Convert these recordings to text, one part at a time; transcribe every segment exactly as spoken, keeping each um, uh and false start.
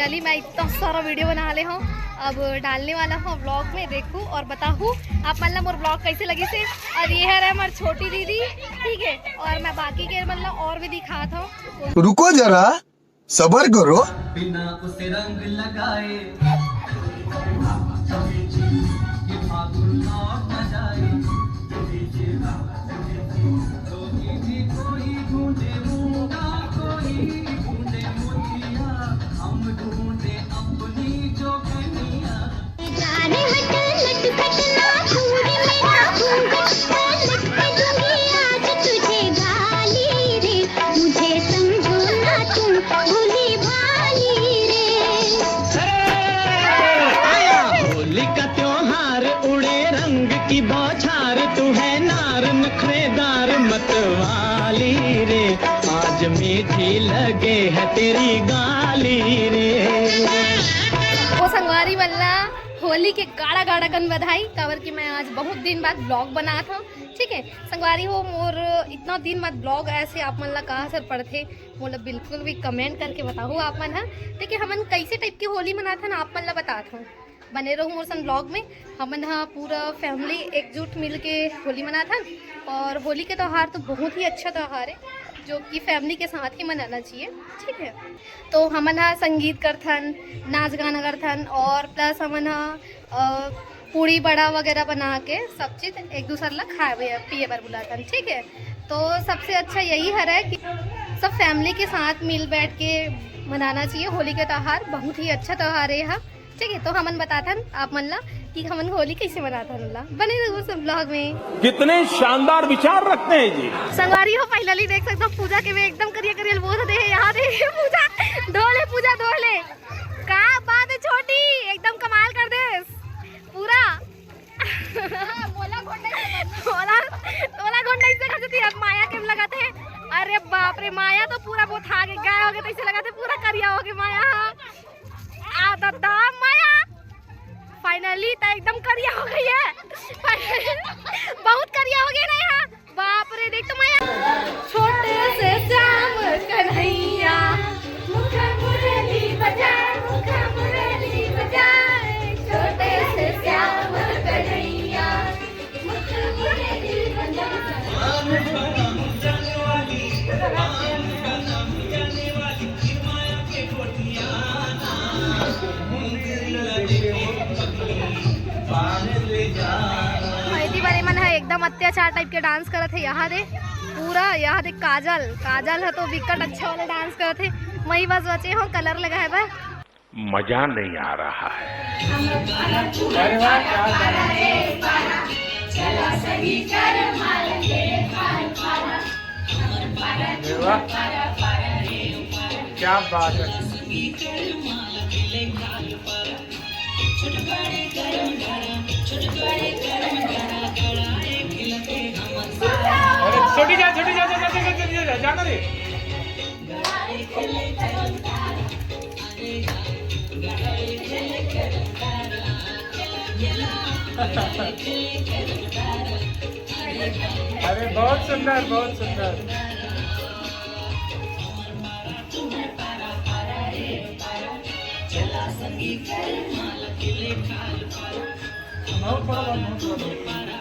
चलिए, मैं इतना सारा वीडियो बना ले हूँ, अब डालने वाला हूँ ब्लॉग में। देखू और बताहू आप मन ला मोर ब्लॉग कैसे लगिस हे। और ये है हमारी छोटी दीदी, ठीक है, और मैं बाकी के मन ला और भी दिखात हूँ। रुको जरा, सबर करो। बिना उसे रंग लगाए वो संगवारी मन ला होली के गाड़ा गाड़ा कन बधाई, काबर कि मैं आज बहुत दिन बाद ब्लॉग बनात हूँ। ठीक है संगवारी हो, मोर इतना दिन बाद ब्लॉग ऐसे आप मन ला कहाँ से पड़थे, मोला बिल्कुल भी कमेंट करके बताहू आप मन ह। ठीक है, हमन कैसे टाइप के होली मनात हन आप मन ला बतात हूँ, बने रहू मोर संग ब्लॉग में। हमन ह पूरा फैमिली एकजुट मिल के होली मनात हन। और होली के त्यौहार तो बहुत ही अच्छा त्यौहार है, जो कि फैमिली के साथ ही मनाना चाहिए। ठीक है, तो हमन ह संगीत करथन, नाच गाना करथन और प्लस हमन ह पूड़ी बड़ा वगैरह बना के सब चीज एक दूसर ला खाए पिए बर बुलाथन। ठीक है, तो सबसे अच्छा यही हर है कि सब फैमिली के साथ मिल बैठ के मनाना चाहिए होली के त्यौहार। बहुत ही अच्छा त्यौहार है यह। ठीक है, तो हमन बताथन आप मन ला कि हमन होली कैसे मनाथन ला। बने रहो सब ब्लॉग में। कितने शानदार विचार रखते हैं जी। संगवारी हो, फाइनली देख सकते हो पूजा के में एकदम करिया करिया बोल दे है। यहाँ दे पूजा धोले, पूजा धोले। का बात है छोटी, एकदम कमाल कर दे पूरा। मोला मोला तोला गोंडा इसे कर देती है। माया के लगा थे। अरे बाप रे, माया तो पूरा बोथा के गाय हो गए, तो इसे लगा थे पूरा करिया हो गए माया। आ दादा माया, फाइनली तो एकदम करिया हो गई है। बहुत करिया हो गई ना यहाँ। बाप रे, देख तो माया। छोटे से श्याम कन्हैया, मुख मुरली बजाए, मुख मुरली बजाए। छोटे से श्याम कन्हैया, मुख मुरली बजाए। मेहंदी वाले मन है एकदम अत्याचार टाइप के डांस करत है। यहाँ दे पूरा, यहाँ दे काजल, काजल है तो विकट अच्छा वाला डांस करत है। मैं ही बस बचे हूँ कलर लगाए बर। मजा नहीं आ रहा है। अरे वाह, क्या बात है। अरे वाह, क्या बात है। अरे छोटी जा, छोटी जा, जा, जा, जा, जा, जा, जाना रे। अरे बहुत सुंदर, बहुत सुंदर। बहुत बड़ा, बहुत बड़ा।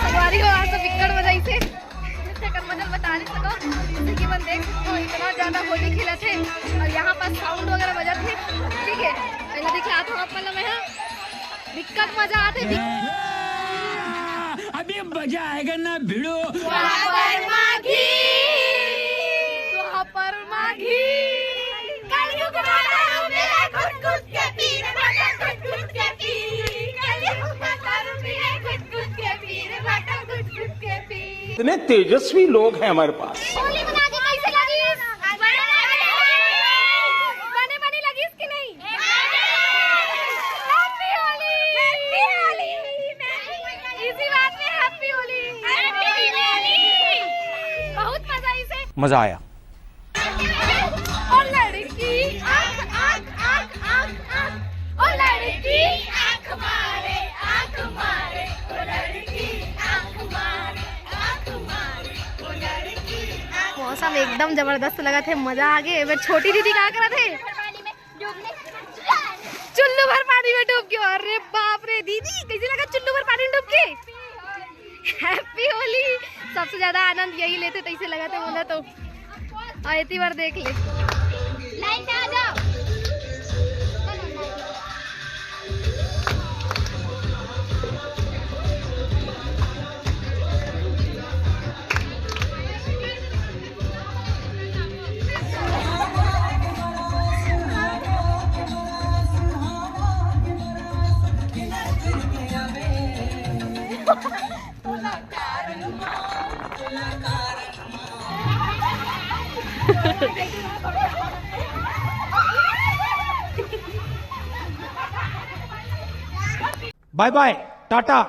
संगवारी हो, आज तो बिक्कट बजाइस हे। नृत्य कर मजा बता नहीं सको, जैसे कि मन देख सकते हो, इतना ज्यादा होली खेलत हे और यहाँ पर साउंड वगैरह बजत हे। ठीक है, पहले दिखा था आप मतलब मैं बिक्कट मजा आथे। अभी मजा आएगा ना भिड़ो। द्वापर माघी, द्वापर माघी, कलयुग वाला मेरा घुट घुट के पीर, बाटा घुट घुट के पीर, कलयुग वाला मेरा घुट घुट के पीर, बाटा घुट घुट के पीर। इतने तेजस्वी लोग हैं हमारे पास। होली मना के कैसे लगी? बने बने लगी कि नहीं? Happy होली। मजा आया। ओ लड़की आंख आंख आंख आंख आंख, ओ लड़की आंख मारे, आंख मारे, ओ लड़की आंख मारे, आंख मारे, ओ लड़की आंख। मौसम एकदम जबरदस्त लगत हे, मजा आ गे। एमे छोटी दीदी का करत हे? चुल्लू भर पानी में डूब गयो। अरे बाप रे दीदी, कैसे लगा चुल्लू भर पानी में डूब के? हैप्पी होली। सबसे ज्यादा आनंद यही लेथे, तैसे लगा थे बोला तो। और इतनी बार देख ले। लाइन पे आ जाओ। बाय बाय, टाटा,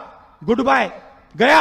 गुड बाय, गया।